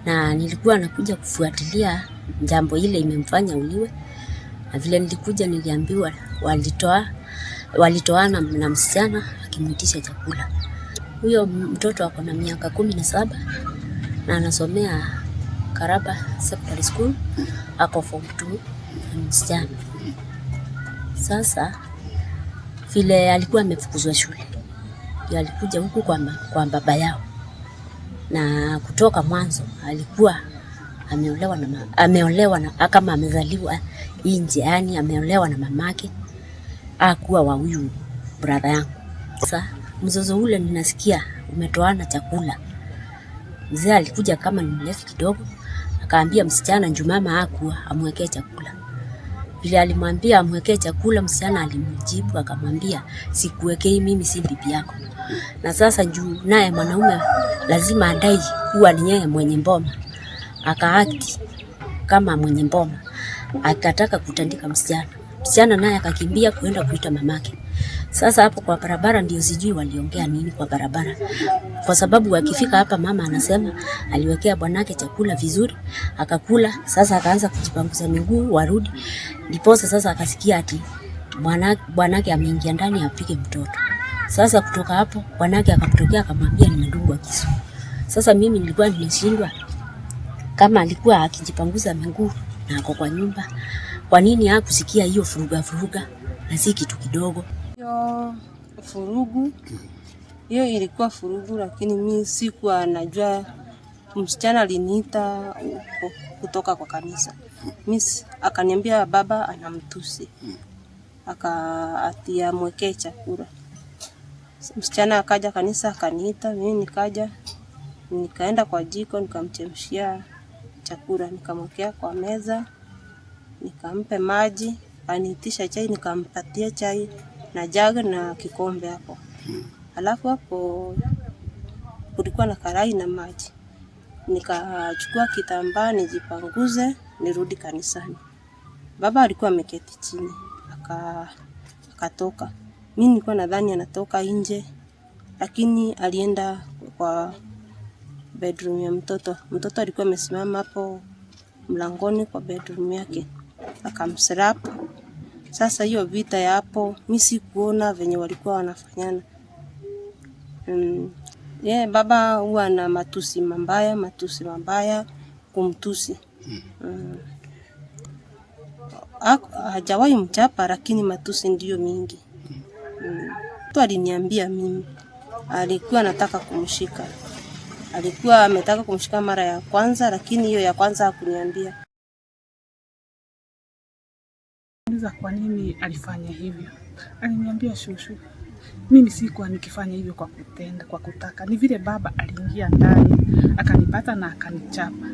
Na nilikuwa nakuja kufuatilia jambo ile imemfanya uliwe, na vile nilikuja niliambiwa walitoana na msichana akimwitisha chakula. Huyo mtoto ako na miaka 17 na anasomea Karaba Secondary School, ako form 2, ni msichana. Sasa vile alikuwa amefukuzwa shule, ndio alikuja huku kwa baba yao, na kutoka mwanzo alikuwa ameolewa na kama amezaliwa nje, yani ameolewa na mamake, akuwa wa huyu brother yangu. Sasa mzozo ule ninasikia umetoana chakula. Mzee alikuja kama ni mlevi kidogo, akaambia msichana juu mama hakuwa amwekee chakula. Vile alimwambia amwekee chakula, msichana alimjibu akamwambia, "Sikuwekei, mimi si bibi yako." Na sasa juu naye mwanaume lazima adai kuwa ni yeye mwenye mboma, akaact kama mwenye mboma, akataka kutandika msichana. Msichana naye akakimbia kuenda kuita mamake. Sasa hapo kwa barabara ndio sijui waliongea nini kwa barabara, kwa sababu wakifika hapa mama anasema aliwekea bwanake chakula vizuri akakula. Sasa akaanza kujipanguza miguu warudi, ndiposa sasa akasikia ati bwanake ameingia ndani apige mtoto. Sasa kutoka hapo bwanake akamtokea akamwambia nimedungwa kisu. Sasa mimi nilikuwa nimeshindwa kama alikuwa akijipanguza miguu na ako kwa nyumba, kwa nini hakusikia hiyo furuga furuga na si kitu kidogo? Hiyo furugu hiyo ilikuwa furugu, lakini mi sikuwa najua. Msichana aliniita kutoka kwa kanisa, mi akaniambia baba anamtusi, aka ati amwekee chakula. Msichana akaja kanisa akaniita, mimi nikaja, nikaenda kwa jiko nikamchemshia chakula, nikamwekea kwa meza, nikampe maji, aniitisha chai, nikampatia chai na jug na kikombe hapo. Alafu hapo kulikuwa na karai na maji, nikachukua kitambaa nijipanguze nirudi kanisani. Baba alikuwa ameketi chini, akatoka. Mimi nilikuwa nadhani anatoka nje, lakini alienda kwa bedroom ya mtoto. Mtoto alikuwa amesimama hapo mlangoni kwa bedroom yake, akamslap. Sasa hiyo vita ya hapo, mi sikuona venye walikuwa wanafanyana. Yeah, baba huwa na matusi mabaya kumtusi. Hajawahi mchapa, lakini matusi ndiyo mingi. Mtu aliniambia mimi alikuwa anataka kumshika, alikuwa ametaka kumshika mara ya kwanza, lakini hiyo ya kwanza hakuniambia. Kwa nini alifanya hivyo? Aliniambia, "Shushu, mimi sikuwa nikifanya hivyo kwa kutenda, kwa kutaka. Ni vile baba aliingia ndani akanipata na akanichapa.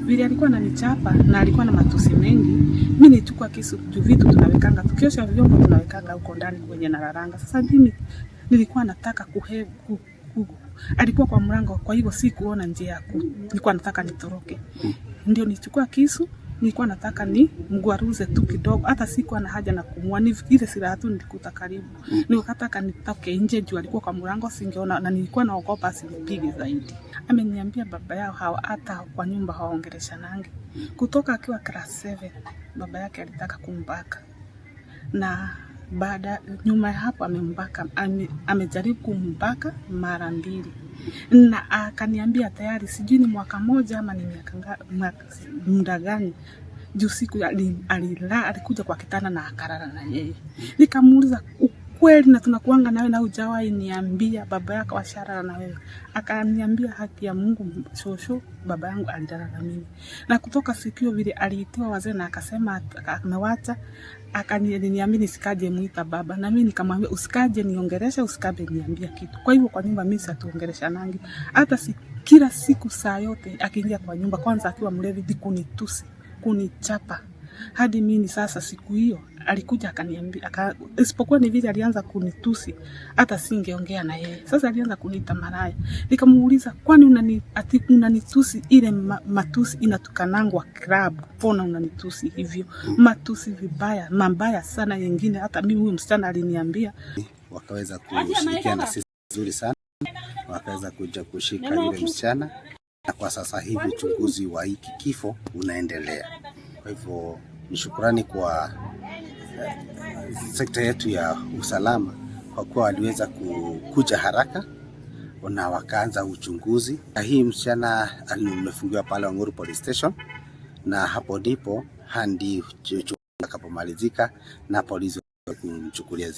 Vile alikuwa ananichapa na alikuwa na matusi mengi, mimi nilichukua kisu juu vitu tunawekanga, tukiosha vyombo tunawekanga huko ndani kwenye nalalanga. Sasa mimi nilikuwa nataka kuhe, ku, ku, alikuwa kwa mlango, kwa hivyo sikuona njia ya ku, nilikuwa nataka nitoroke. Ndio nichukua kisu, nilikuwa nataka ni mgwaruze tu kidogo, hata sikuwa na haja na kumua, ni ile silaha tu nilikuta karibu. Nikataka nitoke nje juu alikuwa kwa mlango, singeona na nilikuwa naogopa asinipige zaidi. Ameniambia baba yao hawa hata kwa nyumba hawaongeleshanangi. Kutoka akiwa class 7 baba yake alitaka kumbaka, na baada nyuma ya hapo amembaka, amejaribu kumbaka mara mbili, na akaniambia tayari sijui ni mwaka moja ama ni miaka muda gani juu siku alikuja kwa kitanda na akalala na yeye. Nikamuuliza, 'Ukweli na tunakuanga nawe na hujawahi niambia baba yako ashalala na wewe?' Akaniambia, 'Haki ya Mungu shosho, baba yangu alilala na mimi.' Na kutoka siku hiyo vile aliitiwa wazee na akasema amewacha, akaniambia nisikaje muita baba, na mimi nikamwambia usikaje niongelesha, usikaje niambia kitu. Kwa hivyo kwa nyumba mimi hatuongeleshanangi hata si, kila siku saa yote akiingia kwa nyumba, kwanza akiwa mlevi, ni kunitusi, kunichapa hadi mimi sasa siku hiyo alikuja akaniambia isipokuwa ni vile alianza kunitusi hata singeongea na yeye. Sasa alianza kuniita malaya. Nikamuuliza, 'Kwani ati unanitusi ile matusi inatukanangwa club, mbona unanitusi hivyo matusi vibaya mabaya sana yengine?' Hata mimi huyu msichana aliniambia." Wakaweza kushirikiana na sisi vizuri sana, wakaweza kuja kushika yule msichana. Na kwa sasa hivi uchunguzi wa hiki kifo unaendelea. Kwa hivyo ni shukrani kwa sekta yetu ya usalama kwa kuwa waliweza kukuja haraka na wakaanza uchunguzi. Na hii msichana amefungiwa pale Wang'uru Police Station, na hapo ndipo hadi uchunguzi utakapomalizika na polisi kumchukulia.